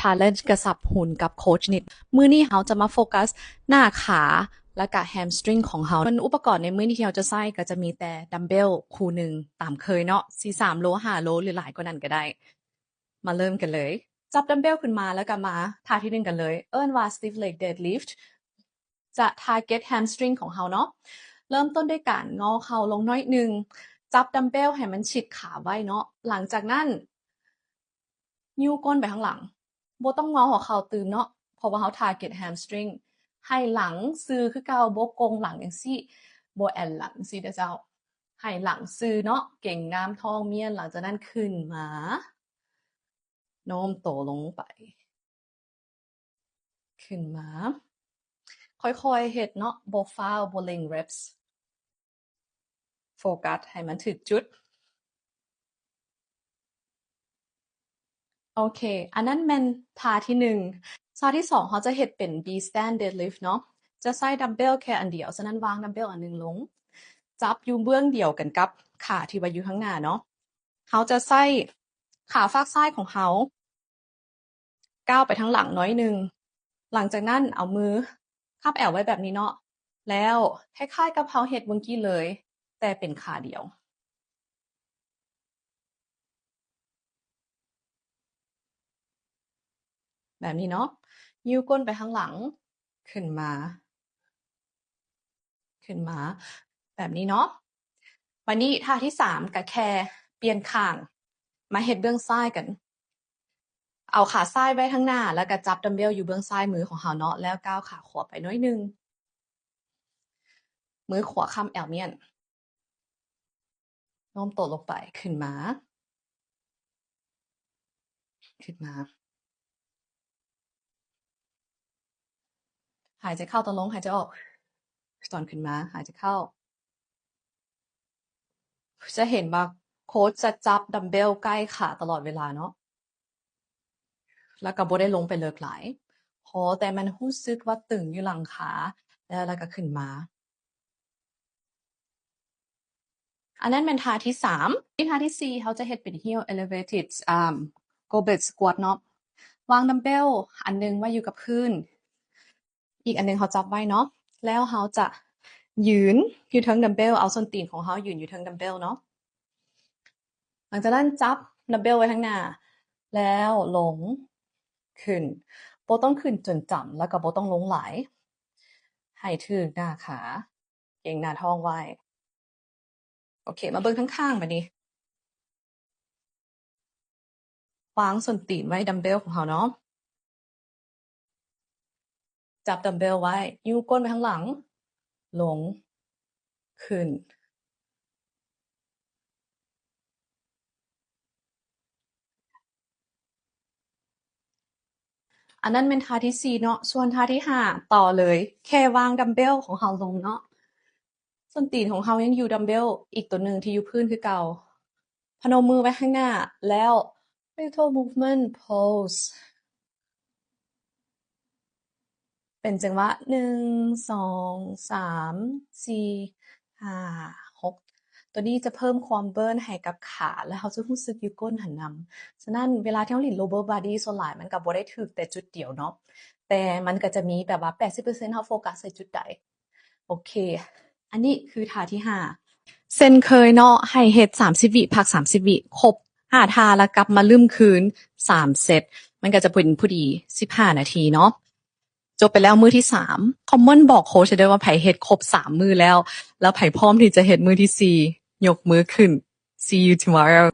challenge ກະສັບຫຸນກັບໂຄດນິດ. ມື້ນີ້ເຮົາຈະມາໂຟກັສໜ້າຂາ ແລະກະ hamstring ຂອງເຮົາ. ມັນ ອຸປະກອນໃນມື້ນີ້ທີ່ເຮົາຈະໃຊ້ກະຈະມີແຕ່ dumbbell ຄູ່ໜຶ່ງຕາມເຄີຍເນາະ, ຊິສາມໂລ ຫ້າໂລ ຫຼືຫຼາຍກວ່ານັ້ນກະໄດ້. ມາເລີ່ມກັນເລີຍ. ຈັບ dumbbell ຂຶ້ນມາ ແລ້ວກະມາທ່າທີໜຶ່ງກັນເລີຍ. ເອີ້ນວ່າ stiff leg deadlift. ຈະ target hamstring ຂອງເຮົາເນາະ. ເລີ່ມຕົ້ນດ້ວຍການງໍເຂົ່າລົງໜ້ອຍໜຶ່ງ, ຈັບ dumbbell ໃຫ້ມັນຊິດຂາໄວ້ເນາະ. ຫຼັງຈາກນັ້ນ ຍູ້ກົ້ນໄປທາງຫຼັງ, ບໍ່ຕ້ອງງໍຫົວເຂົ່າຕື່ມເນາະ ເພາະວ່າເຮົາ target hamstring. ໃຫ້ຫຼັງຊື່ຄືເກົ່າ, ບໍ່ກົງຫຼັງຈັ່ງຊີ້, ບໍ່ແອນຫຼັງຈັ່ງຊີ້ເດີເຈົ້າ. ໃຫ້ຫຼັງຊື່ເນາະ, ເກັງນ້ຳທ້ອງມ້ຽນ. ຫຼັງຈາກນັ້ນຂຶ້ນມາ, ໂນ້ມໂຕລົງໄປ. ຂຶ້ນມາ, ຄ່ອຍໆເຮັດເນາະ, ບໍ່ຟ້າວ, ບໍ່ເລັ່ງ reps. ໂຟກັສໃຫ້ມັນຖືກຈຸດ. ໂອເຄ, ອັນນັ້ນແມ່ນທ່າທີໜຶ່ງ. ທ່າທີສອງ ເຮົາຈະເຮັດເປັນ B stand deadlift ເນາະ. ຈະໃຊ້ dumbbell ແຄ່ອັນດຽວ, ສະນັ້ນວາງ dumbbell ອັນໜຶ່ງລົງ, ຈັບຢູ່ເບື້ອງດຽວກັນກັບຂາທີ່ວ່າຢູ່ທາງໜ້າເນາະ. ເຮົາຈະໃຊ້ຂາຟາກຊ້າຍຂອງເຮົາ ກ້າວໄປທາງຫຼັງໜ້ອຍໜຶ່ງ. ຫຼັງຈາກນັ້ນເອົາມືຄາບແອວໄວ້ແບບນີ້ເນາະ, ແລ້ວຄ້າຍໆກັບເຮົາເຮັດເມື່ອກີ້ເລີຍ, ແຕ່ເປັນຂາດຽວ. ແບບນີ້ເນາະ, ຍູ້ກົ້ນໄປທາງຫຼັງ, ຂຶ້ນມາ. ຂຶ້ນມາແບບນີ້ເນາະ. ບາດນີ້ທ່າທີສາມກະແຄ່ປ່ຽນຂ້າງມາເຮັດເບື້ອງຊ້າຍກັນ. ເອົາຂາຊ້າຍໄວ້ທາງໜ້າ ແລ້ວກະຈັບ dumbbell ຢູ່ເບື້ອງຊ້າຍມືຂອງເຮົາເນາະ, ແລ້ວກ້າວຂາຂວາໄປໜ້ອຍໜຶ່ງ. ມືຂວາຄ້ຳແອວມ້ຽນ. ໂນ້ມໂຕລົງໄປ, ຂຶ້ນມາ, ຂຶ້ນມາ. ຫາຍໃຈເຂົ້າຕອນລົງ, ຫາຍໃຈອອກຕອນຂຶ້ນມາ. ຫາຍໃຈເຂົ້າ. ຈະເຫັນວ່າໂຄດຈະຈັບ dumbbell ໃກ້ຂາຕະຫຼອດເວລາເນາະ, ແລ້ວກະບໍ່ໄດ້ລົງໄປເລິກຫຼາຍ, ຂໍແຕ່ມັນຮູ້ສຶກວ່າຕຶງຢູ່ຫຼັງຂາ, ແລ້ວ ແລ້ວກະຂຶ້ນມາ. ອັນນັ້ນແມ່ນທ່າທີສາມ. ໃນທ່າທີສີ່ ເຮົາຈະເຮັດເປັນ heel elevated, um, goblet squat ເນາະ. ວາງ dumbbell ອັນໜຶ່ງໄວ້ຢູ່ກັບພື້ນ, ອີກອັນໜຶ່ງເຮົາຈັບໄວ້ເນາະ, ແລ້ວເຮົາຈະຢືນຢູ່ເທິງ dumbbell, ເອົາສົ້ນຕີນຂອງເຮົາຢືນຢູ່ເທິງ dumbbell ເນາະ. ຫຼັງຈາກນັ້ນຈັບ dumbbell ໄວ້ທາງໜ້າ, ແລ້ວລົງ, ຂຶ້ນ. ບໍ່ຕ້ອງຂຶ້ນຈົນຈຳ, ແລ້ວກໍບໍ່ຕ້ອງລົງຫຼາຍ. ໃຫ້ຖືກໜ້າຂາ. ເກັງໜ້າທ້ອງໄວ້. ໂອເຄ, ມາເບິ່ງທາງຂ້າງບາດນີ້. ວາງສົ້ນຕີນໄວ້ dumbbell ຂອງເຮົາເນາະ. ຈັບ dumbbell ໄວ້, ຍູ້ກົ້ນໄປທາງຫຼັງ, ລົງ, ຂຶ້ນ. ອັນນັ້ນແມ່ນທ່າທີສີ່ເນາະ. ສ່ວນທ່າທີຫ້າ ຕໍ່ເລີຍ, ແຄ່ວາງ dumbbell ຂອງເຮົາລົງເນາະ. ສົ້ນຕີນຂອງເຮົາຍັງຢູ່ dumbbell ອີກຕົວໜຶ່ງທີ່ຢູ່ພື້ນຄືເກົ່າ. ພະນົມມືໄວ້ຂ້າງໜ້າ ແລ້ວ little movement pose ເປັນຈັງຫວະ ໜຶ່ງ ສອງ ສາມ ສີ່ ຫ້າ ຫົກ. ຕົວນີ້ຈະເພີ່ມຄວາມເບີນໃຫ້ກັບຂາ ແລະ ເຮົາຈະຮູ້ສຶກຢູ່ກົ້ນຫັ້ນນຳ. ສະນັ້ນ ເວລາທີ່ເຮົາຫຼິ້ນ lower body ສ່ວນຫຼາຍມັນກໍບໍ່ໄດ້ຖືກແຕ່ຈຸດດຽວເນາະ, ແຕ່ມັນກໍຈະມີແບບວ່າ ແປດສິບເປີເຊັນ ເຮົາໂຟກັສໃສ່ຈຸດໃດ. ໂອເຄ, ອັນນີ້ຄືທ່າທີຫ້າ. ເຊັ່ນເຄີຍເນາະ, ໃຫ້ເຮັດສາມສິບວິ, ພັກສາມສິບວິ, ຄົບຫ້າທ່າ ແລ້ວກັບມາເລີ່ມຄືນສາມເຊັດ. ມັນກໍຈະເປັນພໍດີສິບຫ້ານາທີເນາະ. ຈົບໄປແລ້ວມື້ທີສາມ. ຄອມເມັນບອກໂຄດເດີວ່າໃຜເຮັດຄົບສາມມື້ແລ້ວ, ແລ້ວໃຜພ້ອມທີ່ຈະເຮັດມື້ທີສີ່, ຍົກມືຂຶ້ນ. See you tomorrow.